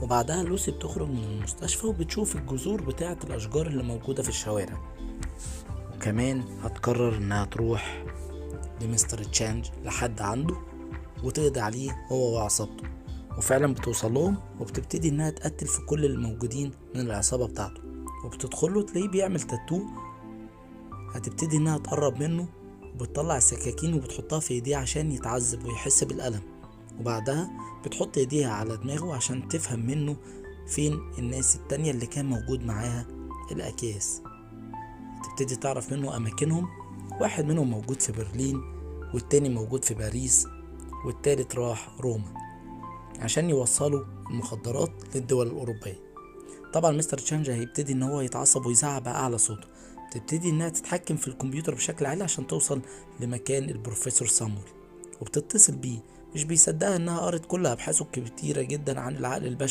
وبعدها لوسي بتخرج من المستشفى وبتشوف الجذور بتاعة الأشجار اللي موجودة في الشوارع، وكمان هتقرر انها تروح لمستر تشانج لحد عنده وتقضي عليه هو وعصابته. وفعلا بتوصل لهم وبتبتدي انها تقتل في كل الموجودين من العصابة بتاعته، وبتدخله تلاقيه بيعمل تاتو. هتبتدي انها تقرب منه وبتطلع السكاكين وبتحطها في ايديه عشان يتعذب ويحس بالألم، وبعدها بتحط ايديها على دماغه عشان تفهم منه فين الناس التانية اللي كان موجود معاها الأكياس. تبتدي تعرف منه أماكنهم، واحد منهم موجود في برلين والتاني موجود في باريس والتالت راح روما عشان يوصلوا المخدرات للدول الأوروبية. طبعا مستر تشانج هيبتدي ان هو يتعصب ويزعق بأعلى صوته. تبتدي انها تتحكم في الكمبيوتر بشكل عالي عشان توصل لمكان البروفيسور سامويل، وبتتصل بيه. مش بيصدقها انها قرت كل ابحاثه الكتيرة جدا عن العقل البشري.